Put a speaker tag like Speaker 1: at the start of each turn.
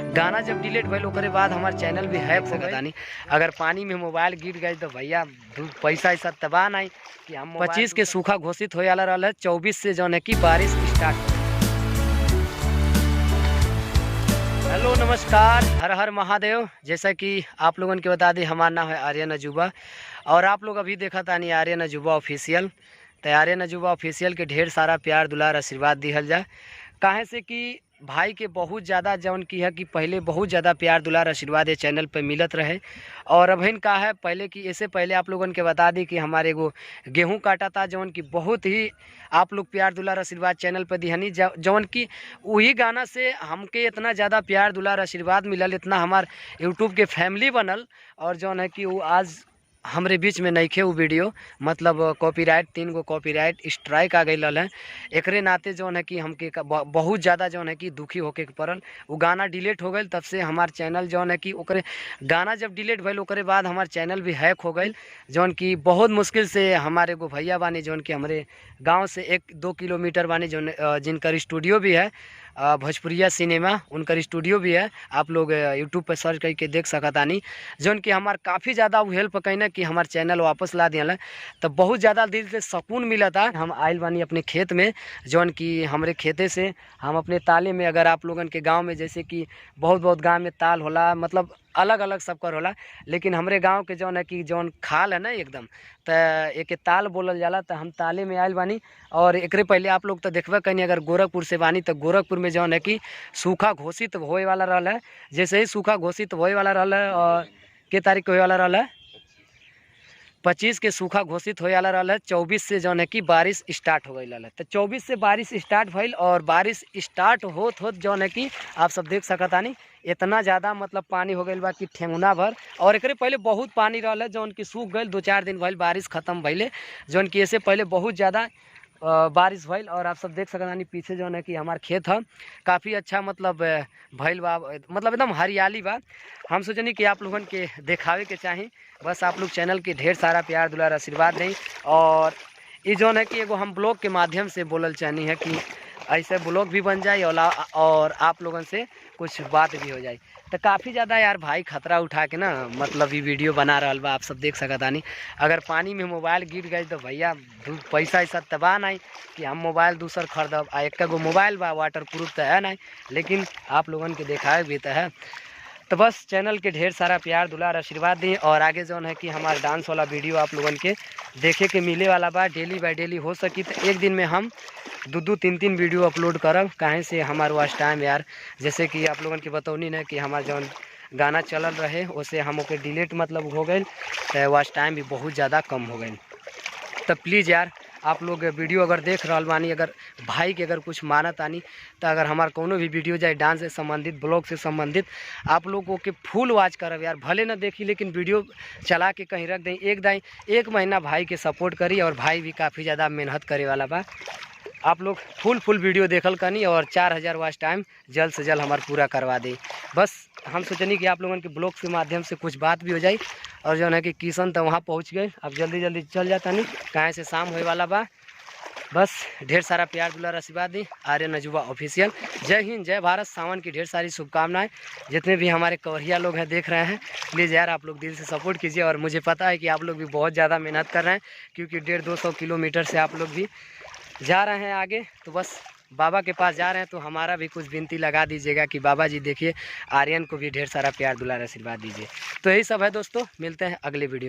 Speaker 1: गाना जब डिलीट भइल ओकरे बाद हमार चैनल भी हैक हो गई। अगर पानी में मोबाइल गिर गई तो भैया पैसा ऐसा तबाह नहीं कि हम 25 के सूखा घोषित हो वाला रहा है, 24 से जौन है कि बारिश स्टार्ट। हेलो नमस्कार, हर हर महादेव। जैसा कि आप लोगन के बता दी, हमारा नाम है आर्यन अजूबा और आप लोग अभी देखा तानी आर्यन अजूबा ऑफिशियल। तो आर्यन अजूबा ऑफिशियल के ढेर सारा प्यार दुलार आशीर्वाद दिहल जाए, काहे से कि भाई के बहुत ज़्यादा जौन की है कि पहले बहुत ज़्यादा प्यार दुलार आशीर्वाद ये चैनल पे मिलत रहे। और अभिन का है पहले कि ऐसे पहले आप लोगन के बता दी कि हमारे एगो गेहूं काटा था जौन की बहुत ही आप लोग प्यार दुलार आशीर्वाद चैनल पर दिहनी, जौन की वही गाना से हमके इतना ज़्यादा प्यार दुलार आशीर्वाद मिलल, इतना हमार यूट्यूब के फैमिली बनल। और जौन है कि वो आज हमरे बीच में नहीं खे वो वीडियो, मतलब कॉपीराइट 3 गो कॉपीराइट स्ट्राइक आ गई है। एकरे नाते जौन है कि हमके बहुत ज़्यादा जौन है कि दुखी होके के पड़ल। वो गाना डिलीट हो गई, तब से हमार चैनल जौन है कि ओकरे गाना जब डिलीट भइल ओकरे बाद हमार चैनल भी हैक हो गई, जौन कि बहुत मुश्किल से हमारे एगो भैया बानी जौन कि हमारे गाँव से 1-2 किलोमीटर बानी, जौन जिनकर स्टूडियो भी है भोजपुरिया सिनेमा, उनकर स्टूडियो भी है। आप लोग यूट्यूब पर सर्च करके देख सकतानी, जौन कि हमार काफ़ी ज़्यादा वो हेल्प कईना कि हमार चैनल वापस ला दिया। तो बहुत ज़्यादा दिल से सुकून मिला था। हम आयल बानी अपने खेत में, जौन कि हमरे खेते से हम अपने ताले में, अगर आप लोगन के गाँव में जैसे कि बहुत बहुत गाँव में ताल होला, मतलब अलग अलग सबकर होला, लेकिन हमरे गांव के जौन है कि जौन खाल है ना एकदम, तो एक ताल बोलल जाला। तो हम ताले में आयल बानी। और एकरे पहले आप लोग तो देखबे कहीं, अगर गोरखपुर से बानी तो गोरखपुर में जौन है कि सूखा घोषित होए वाला रहल है। जैसे ही सूखा घोषित होए वाला रहल है, और के तारीख के होए वाला रहल है, 25 के सूखा घोषित होए वाला रहल है, 24 से जौन है कि बारिश स्टार्ट हो गई है। तो 24 से बारिश स्टार्ट भइल और बारिश स्टार्ट होत होत जौन है कि आप सब देख सकतानी इतना ज़्यादा मतलब पानी हो गई बा कि ठेंगुना भर। और एकरे पहले बहुत पानी रहल है जौन कि सूख गई, 2-4 दिन भइल बारिश खत्म भइले, जौन कि ऐसे पहले बहुत ज़्यादा बारिश भइल। और आप सब देख सकतानी पीछे जौन है कि हमार खेत है, काफ़ी अच्छा मतलब भइल बा, मतलब एकदम हरियाली बा। हम सोचनी कि आप लोगन के देखावे के चाही, बस आप लोग चैनल के ढेर सारा प्यार दुलार आशीर्वाद दें। और ये जौन है कि एगो हम ब्लॉग के माध्यम से बोलल चाहनी है कि ऐसे ब्लॉग भी बन जाए और आप लोगन से कुछ बात भी हो जाए। तो काफ़ी ज़्यादा यार भाई खतरा उठा के ना मतलब ये वीडियो बना रहा बा, आप सब देख सकतानी। अगर पानी में मोबाइल गिर गई तो भैया पैसा ऐसा तबाह नहीं कि हम मोबाइल दूसर खरीदब, आ एक गो मोबाइल बा वाटर प्रूफ तो है नहीं, लेकिन आप लोगन के देखाए भी तो है। तो बस चैनल के ढेर सारा प्यार दुलार आशीर्वाद दें। और आगे जौन है कि हमारे डांस वाला वीडियो आप लोगन के देखे के मिले वाला बा, डेली बाय डेली हो सकी तो एक दिन में हम 2-2 3-3 वीडियो अपलोड करब। काहे से हमार वॉच टाइम यार, जैसे कि आप लोगन के बतौनी ना कि हमार जौन गाना चलल रहे उसे हम ओके डिलीट मतलब हो गई, तो वॉच टाइम भी बहुत ज़्यादा कम हो गई। तो प्लीज़ यार आप लोग वीडियो अगर देख रहा बानी, अगर भाई के अगर कुछ मानत आनी तो अगर हमार कोनो भी वीडियो जाए डांस से संबंधित, ब्लॉग से संबंधित, आप लोगों के फुल वॉच करब यार, भले ना देखी लेकिन वीडियो चला के कहीं रख दें, एक दाई 1 महीना भाई के सपोर्ट करी। और भाई भी काफ़ी ज़्यादा मेहनत करे वाला बा। आप लोग फुल फुल वीडियो देखल कनी और 4000 वॉच टाइम जल्द से जल्द हमार पूरा करवा दे। बस हम सोचनी कि आप लोगन के ब्लॉग के माध्यम से कुछ बात भी हो जाए। और जो है कि किशन तो वहाँ पहुँच गए, अब जल्दी जल्दी चल जाता नहीं, कहाँ से शाम होए वाला बा। बस ढेर सारा प्यार दुलार आशीर्वाद दी। आर्यन अजूबा ऑफिशियल, जय हिंद जय भारत। सावन की ढेर सारी शुभकामनाएं। जितने भी हमारे कवरिया लोग हैं देख रहे हैं, प्लीज़ यार आप लोग दिल से सपोर्ट कीजिए। और मुझे पता है कि आप लोग भी बहुत ज़्यादा मेहनत कर रहे हैं, क्योंकि 150-200 किलोमीटर से आप लोग भी जा रहे हैं आगे। तो बस बाबा के पास जा रहे हैं तो हमारा भी कुछ विनती लगा दीजिएगा कि बाबा जी देखिए आर्यन को भी ढेर सारा प्यार दुलार आशीर्वाद दीजिए। तो यही सब है दोस्तों, मिलते हैं अगले वीडियो में।